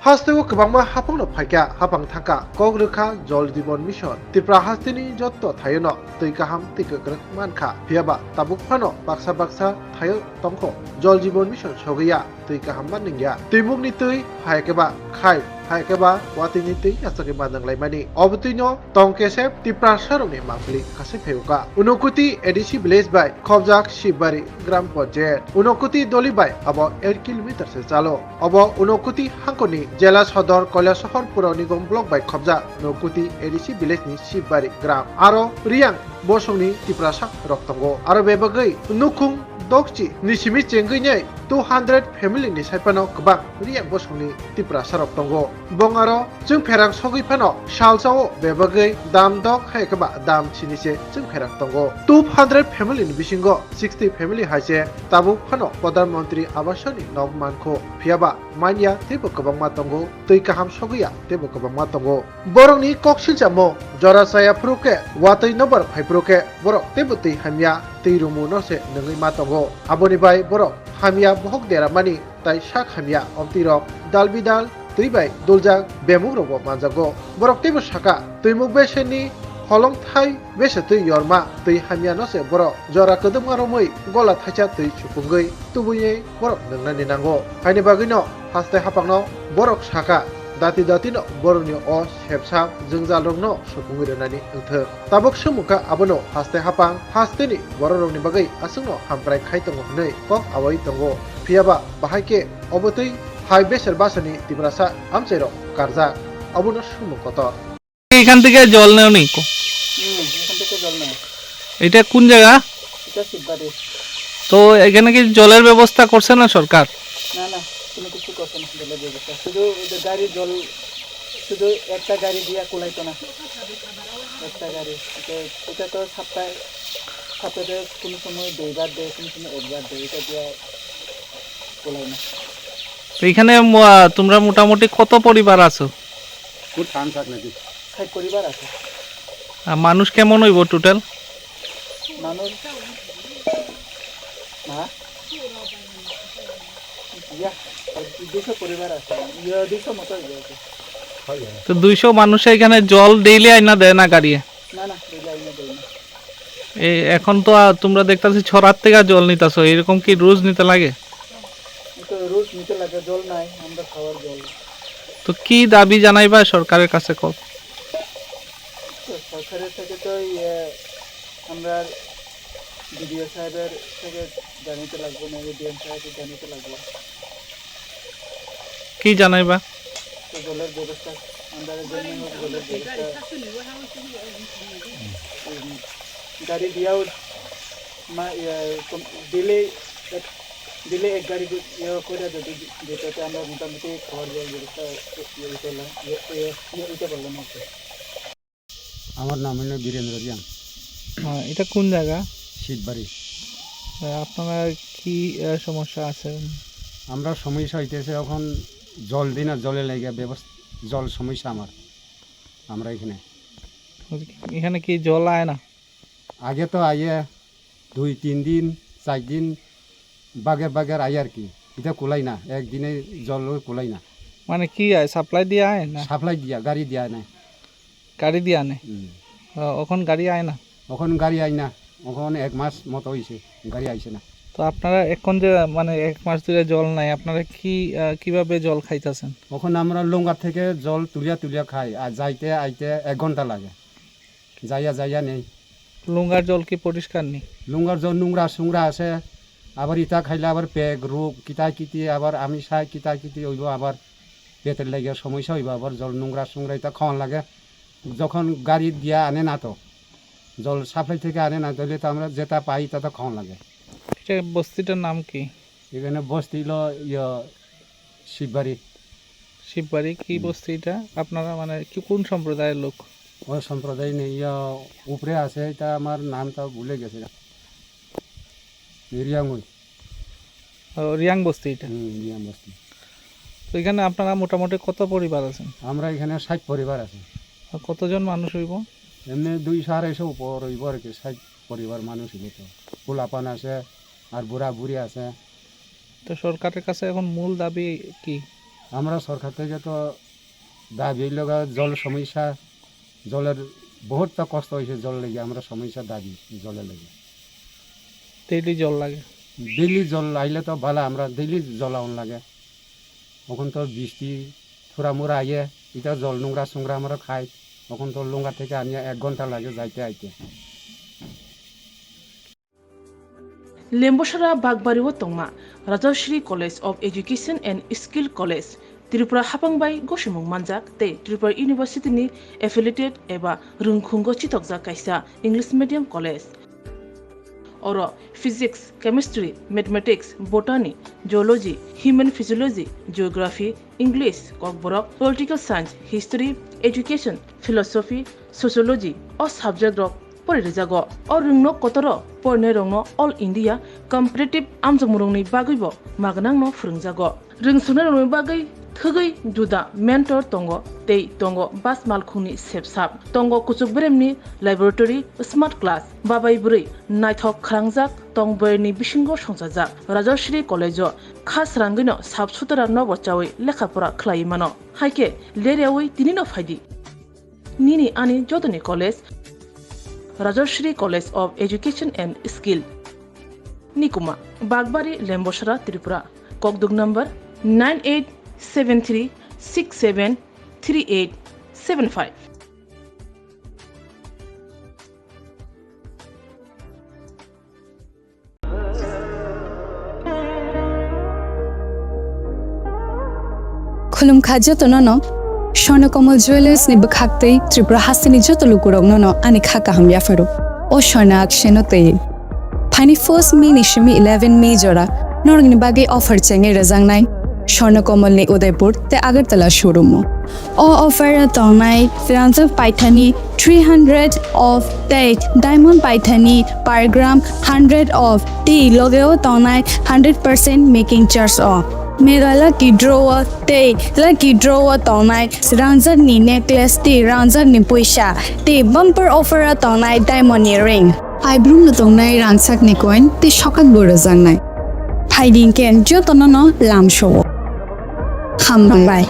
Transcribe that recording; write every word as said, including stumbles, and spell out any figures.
Hasteo kwbangma haphangno phaikha, haphang thangkha, kok rwkha Jal Jeevan Mission. Tripura hasteni jotto thaiono twi kaham twi kwkrwk mankha. Phiyaba tabuk phano baksa baksa thaio tongkho Jal Jeevan Mission sogwiya twi kaham manliya. Twimukni twi hai khe ba khai, hai khe ba watwini twi yachagwi manwng laimani. Obo twino tong kesep Tiprasarokni mangpili kasui phaiwkha. Unokoti A D C village bai khobjak Shibari Gram Panchayat. Unokoti doli bai abo ek kilometer se chalo. Obo Unokoti hangkoni Jela Sodor Kailasahar Pura Nigam block bai khobjak Unokoti A D C village ni Shibari Gram. Aro Riyang bosongni Tiprasa rok tongo. Aro bebagwi nukhung dokchi ni simi chengwi nei two hundred family ni sai phano kwbang Riyang bosongni Tiprasa rok tongo. Bong aro chwng pherang sogwi phano salsao bebagwi dam dok hai khe ba dam sini se chwng pherang tongo. Two hundred family ni bisingo sixty family hai se tabuk phano Pradhan Mantri Awas ni nok mankho. Phiyaba manya teibo kwbangma tongo, twi kaham sogwiya teibo kwbangma tongo. Borokni kok silchamo jora chaya phuru khe watwi nobar phai phuru khe borok teibo twi hamya twi rumu no se nungwi ma tongo. Aboni bai borok hamya bohok deramani tai sak hamya omtwi rok dal bidal twi bai duljak bemuk rokbo manjago. Borok teibo saka twimuk beserni holong thai bese twi yorma twi hamya no se borok jora kwdwkma romwi gola thaisa twi chupungwi tubui borok nungnani nango. Haini bagwino haste haphangno borok saka, dati datino borokni o sepsa jwngjal rokno supungwi rwnani wngthok. Tabuk swngmungkha abono haste haphang hasteni borok rokni bagwi aswkno hamkrai khai tongo hwnwi kok awai tongo. Phiyaba bahai khe obo twi hai beser basani Tiprasa amchairok karjak, abono swngmung kotor. এখান থেকে জল নেওনি? হুম, এখান থেকে জল নেয়। এটা কোন জায়গা? এটা শিববাড়ি। তো এখানে কি জলের ব্যবস্থা করছে না সরকার? না, না, কোনো কিছু করছে না জলের ব্যবস্থা। শুধু ওই যে গাড়ি জল, শুধু একটা গাড়ি দিয়া কুলাইতো না। একটা গাড়ি। এটা, এটা তো সপ্তাহে, সপ্তাহে কোনো সময় দুইবার দেয়, কোনো সময় একবার দেয়। এটা দিয়া কুলায় না। তো এখানে ম-, তোমরা মোটামুটি কত পরিবার আছো? Good time sak nadi. Sai poribar ase. আর মানুষ কেমন হইব টোটাল? মানুষ, হ্যাঁ? ইয়া, দুইশো পরিবার আছে। ইয়া, দুইশো মতো হয়ে গেছে। তো দুইশো মানুষে এখানে জল ডেইলি আইনা দেয় না গাড়িয়ে? না, না, ডেইলি আইনা দেয় না। এই এখন তো, আহ, তোমরা দেখতাছি ছড়ার থেকে জল নিতাছো, এরকম কি রোজ নিতে লাগে? তো রোজ নিতে লাগে, জল নাই, আমরা খাওয়ার জল। তো কি দাবি জানাইবা সরকারের কাছে কও? তো সরকারের থেকে তো ইয়ে, আমরা বিডিও সাহেবের থেকে জানাইতে লাগবো, না ডিএম সাহেবকে জানাইতে লাগবো। কি জানাইবা? তো জলের ব্যবস্থা, আমরা জন্য হোক জলের ব্যবস্থা। উম, গাড়ি দিয়াও মা, ইয়ে, কম, দিলে এক, দিলে এক গাড়ি দি-, ইয়ে করে যদি দি-, দিত, তো আমরা মোটামুটি খাওয়ার জল ব্যবস্থা ইয়ে করলাম, ইয়ে, ইয়ে, ইয়ে করতে পারলাম আর কি। আমার নাম হলো বীরেন্দ্র রিয়াং। হ্যাঁ, এটা কোন জায়গা? শিববাড়ি। আহ, আপনারা কি, আহ, সমস্যা আছে? আমরা সমস্যা হইতেছে এখন জল দিই না, জলের লেগে ব্যবস্থা, জল সমস্যা আমার, আমরা এখানে। এখানে কি জল আয় না? আগে তো আইয়ে দুই তিন দিন, চার দিন বাগের বাগের আই আর কি। এটা কুলাই না, একদিনে জল কুলাই না। মানে কি আয়, সাপ্লাই দিয়া আয় না? সাপ্লাই দিয়া, গাড়ি দিয়া নেয়। গাড়ি দিয়া আনে? হুম। আহ, এখন গাড়ি আয় না? এখন গাড়ি আয় না, এখন এক মাস মতো হইছে, গাড়ি আইছে না। তো আপনারা এখন যে, মানে, এক মাস ধরে জল নাই, আপনারা কি, আহ, কিভাবে জল খাইতেছেন? এখন আমরা লুঙ্গার থেকে জল তুলিয়া তুলিয়া খাই, আর যাইতে আইতে এক ঘন্টা লাগে। যাইয়া যাইয়া নেই। লুঙ্গার জল কি পরিষ্কার নেই? লুঙ্গার জল নোংরা সুংরা আছে, আবার ইতা খাইলে আবার পেগ রোগ কিতা কিতি, আবার আমি সাই কিতা কিতি হইব, আবার পেটের লাগে সমস্যা হইব, আবার জল নোংরা সুংরা ইতা খাওয়ান লাগে। যখন গাড়ি দিয়া আনে না তো, জল সাপ্লাই থেকে আনে না, তাহলে তো আমরা যেটা পাই তা তো খাওয়ান লাগে। এটা বস্তিটার নাম কি? এখানে বস্তি হলো ইয়ে শিববাড়ি। শিববাড়ি কি হুম। বস্তি এটা? আপনারা মানে কি, কোন সম্প্রদায়ের লোক? ও সম্প্রদায় নেই, ইয়ে উপরে আছে, এটা আমার নামটা ভুলে গেছে। রিয়াংই। ও, রিয়াং বস্তি এটা? হুম, রিয়াং বস্তি। তো এখানে আপনারা মোটামুটি কত পরিবার আছেন? আমরা এখানে ষাট পরিবার আছে। আর কতজন মানুষ হইব? এমনি দুইশো আড়াইশো উপর হইব আর কি, ষাট পরিবার মানুষ হইব তো। পোলাপান আছে, আর বুড়া বুড়ি আছে। তো সরকারের কাছে এখন মূল দাবি কি? আমরা সরকার থেকে তো দাবি হইল গা জল সমস্যা, জলের বহুত তো কষ্ট হয়েছে জল লেগে, আমরা সমস্যা দাবি জলের লেগে। ডেইলি জল লাগে। ডেইলি জল আইলে তো ভালো, আমরা ডেইলি জল আউন লাগে। এখন তো বৃষ্টি থুরা মুরা আইয়ে, এটা জল নোংরা সুংরা আমরা খাই। এখন তো লুঙ্গা থেকে আনিয়া এক ঘন্টা লাগে যাইতে আইতে। Lembosara Bagbari o tongma Rajashri College of Education and Skill College, Tripura hapang bai gosimung manjak tei Tripura University ni affiliated eba rwngkhungo chitokjak kaisa English medium college. Oro physics, chemistry, mathematics, botany, zoology, human physiology, geography, English, Kokborok, political science, history, education, philosophy, sociology o subject rok poririjak o. O rwngno kotoro porinai rokno All India competitive amjokmung rokni bagwi bo magnang no phwrwngjago. Rwngsungnai rokni bagwi thwgwi juda mentor tongo tei tongo bas malkhungni sepsap. Tongo kuchuk beremni laboratory, smart class, babai bwrwi naithok khrangjak tong bwrwini bisingo songchajak. Rajashri College o kha srangwino sap sutara nobo chawi lekha pora khlaiwi mano. Haikhe leryawi tinino phaidi. Nini ani jotoni college, Rajashri College of Education and Skill. Nikuma, Bagbari, Lembosara, Tripura. Kokduk number nine eight seven three six seven three eight seven five. Khulumkha jotono no, Swarnakomal Jewellers ni bwkhak tei Tripura hasteni joto lukurokno no ani kha kaham yapharo. O Swarna Akshay no twi. Phaini first May ni simi eleven May jora norokni bagwi offer chengwi rwjaknai Swarnakomal ni Udaipur tei Agartala showroom o. O offer o tongnai rangjak paithani three hundred off tei diamond paithani per gram hundred off tei loge o tongnai hundred percent making charge o. Mega lucky draw o tei lucky draw o tongnai rangjak ni necklace tei rangjak ni puisa tei bumper offer o tongnai diamond ni ring. Phaibrum no tongnai rangchak ni coin tei sokat bo rwjaknai. Phaidi hwnkhe jotono no lamsao. Hambai.